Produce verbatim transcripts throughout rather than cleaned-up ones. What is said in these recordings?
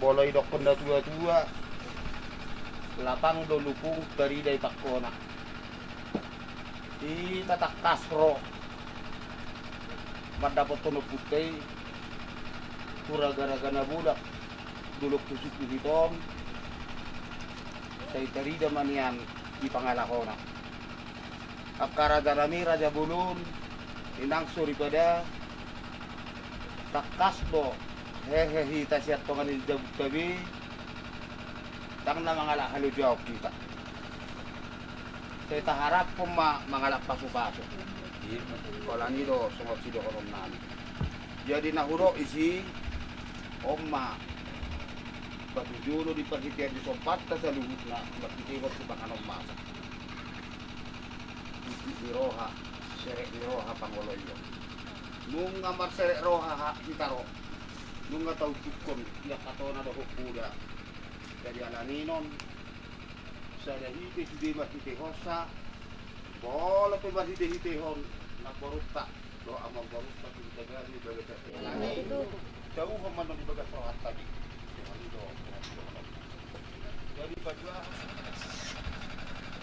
Molo didokkon na tua-tua, lapang do lupung tarida i pangkona. Hita tangkas ro mandapothon ompunta i tu raga-raga na bolak, dolok tu suku hiton, sai tarida ma nian di pangalahona. Angka raja nami, raja bolon, inang soripada, tangkas do hehe hita sian tonga ni jabunta be, ndang na mangalap halojaon hita. Sai taharaphon ma mangalap pasu-pasu. Alani do songon sidohonon nami. Jadi na hudok disi, on ma patujolo di parhitean ni sombanta saluhutna, marhitehon sipanganon masak. Tutu ni roha, serep ni roha pangoloion. Nunga marserep roha hita ro. Nunga taunjukhon di angka tona dohot poda. Jadi alani on, sada hite sude marhitehonsa, molo pe marhite-hitehon namborunta dohot amangborunta tu Huta Galuh di bagasan. Alani, tauhon ma annon di bagas rohanta be. Jadi paduahon,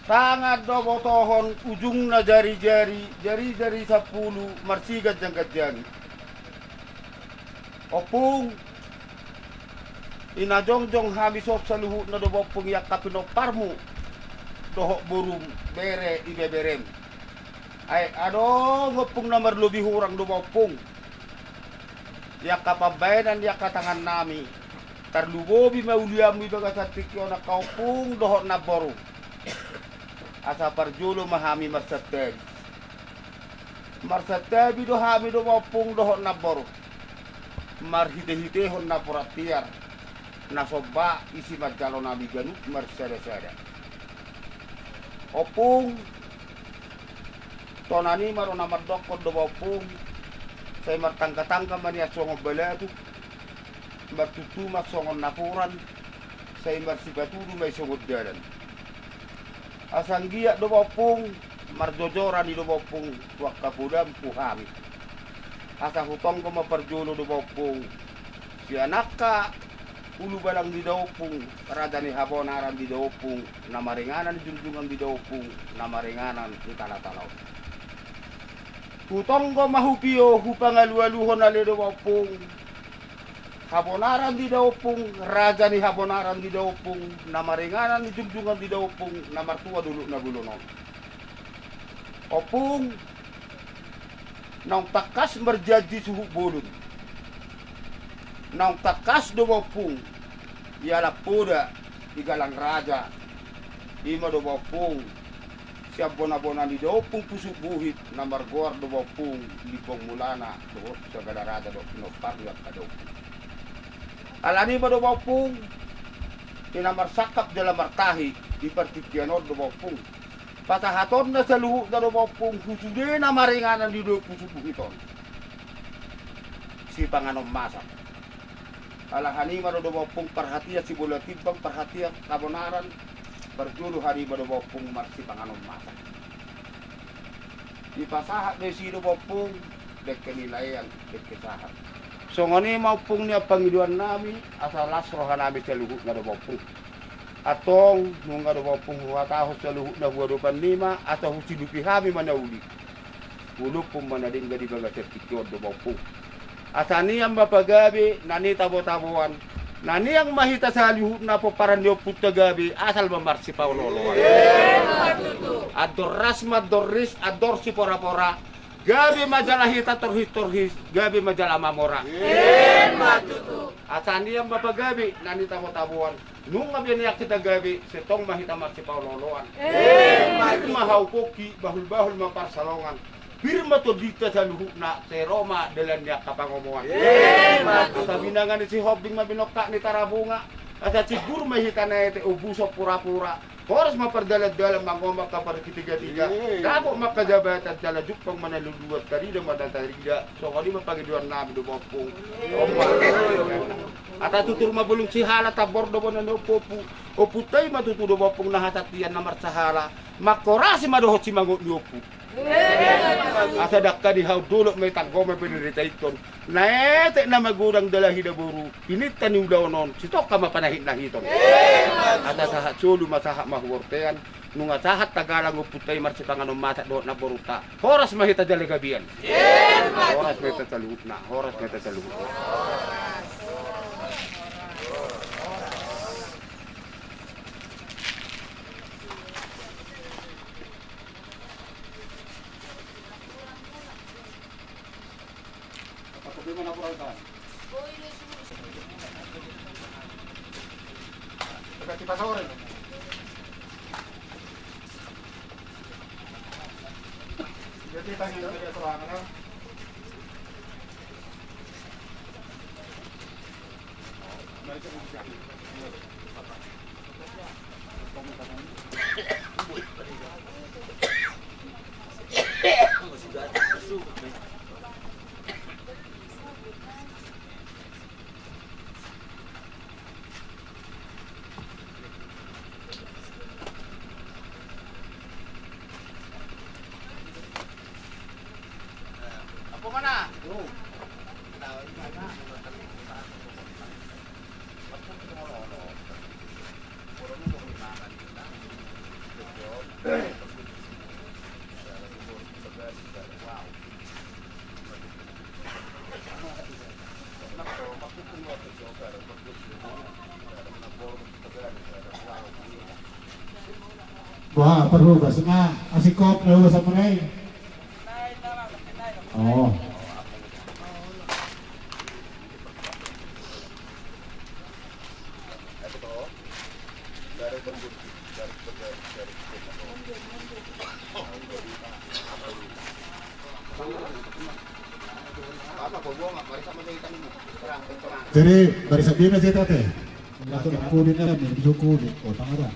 tangan do botohon ujungna jari-jari, jari-jari sampulu marsiganjang-ganjangi. Ompung, di na jongjong hami songon saluhutna do ba ompung i angka pinomparmu dohot borum, bere, ibeberem. Ai adong ompung na marlobi hurang do ba ompung di angka pambahenan di angka tangannami. Tarlumobi ma ulianmu di bagasan tingki on angka ompung dohot namboru. Asa parjolo ma hami marsantabi. Marsantabi do hami do ba ompung dohot namboru, marhite-hitehon napuran tiar na somba i simanjalonami ganup marsada-sada. Ompung, tonami ma do na mandokkon do ba ompung, sai martangga-tangga ma nian songon balatuk, martutu ma songon napuran, sai marsipatudu ma i songon dalan. Asa anggiat do ba ompung, marjojoran i do ba ompung tu angka podam tu hami. Asa hutonggo ma parjolo do ba ompung sian angka ulubalang di da ompung, raja ni habonaran di da ompung, na maringanan di junjungan di da ompung, na maringanan di tala-tala on. Hutonggo ma hupio, hupangalu-aluhon ale do ba ompung, habonaran di da ompung, raja ni habonaran di da ompung, na maringanan di junjungan di da ompung, na martua dolok na bolon on. Ompung, naung tangkas marjanji suhut bolon. Naung tangkas do ba ompung, dialap poda, digalang raja. I ma do ba ompung, sian bona-bona ni da ompung Pusuk Buhit, na margoar do ba ompung Limbong Mulana, dohot sagala raja dohot pinompar ni angka da ompung. Alani i ma do ba ompung, di na marsangkap jala martahi di partingkian on do ba ompung, pasahatonna saluhutna do ba ompung tu sude na maringanan di da ompung Pusuk Buhit on sipanganon masak. Alani i ma do ba ompung parhatian sibola timbang, parhatian habonaran, parjolo hami ma do ba ompung marsipanganon masak. Dipasahat do disi do ba ompung, dengke nilaean, dengke sahat. Songon i ma ompung nian pangidoannami, asa las rohanami saluhutna do ba ompung. Antong, nunga do ba ompung huhatahon saluhutna huadopan nima, asa husilupi hami ma na uli. Hulompung ma na denggan di bagasan tingki on do ba ompung. Asa nian ma pagabe na nitabo-taboan, na nian ma hita saluhutna pomparan ni ompunta gabe, asal ma marsipaolo-oloan. Andor ras ma andor ris, andor sipora-pora, gabe ma jala hita torhis-torhis, gabe ma jala mamora. Asa nian ma pagabe na nitabo-taboan, nunga be nian hita gabe, sai tong ma hita marsipaolo-oloan. Pir ma hau pongki, bahul-bahul ma parsalongan. Pir ma tondinta saluhutna, sai ro ma dalan ni angka pangomoan. Asa binanga ni Sihombing ma binongkak ni Tarabunga. Asa simbur ma hita na ete, ombuson pura-pura. Horas ma pardalan-dalan, mangomo angka partigatiga. Dapot ma angka jabatan, jala jumpang ma na luluan, tarida ma na tarida. Songon i ma pangidoan nami do ba ompung. Asa tutur ma bulung sihala, tambor do bona ni ompu-ompu. Ompunta i ma tutu do ba ompung na hasantian na marsahala. Manghorasi ma dohot simangot ni ompu. Asa dangka di hau dolok ma i, tanggo ma i panderitahon. Na etek na magodang dalahi daboru, pininta ni ulaon on, sitongka ma panahit na hiton. Asa sahat solu ma sahat ma hubontean, nunga sahat tagalang ompunta i marsipanganon masak dohot namborunta. Horas ma hita jala gabean. Horas ma hita saluhutna, horas ma hita saluhutna. Wah, parhobas na asing kop na uas amunai. Oh. Jadi, barisan dia na saya tete. Langsung kulit kan, bisa kulit. Oh, tangan.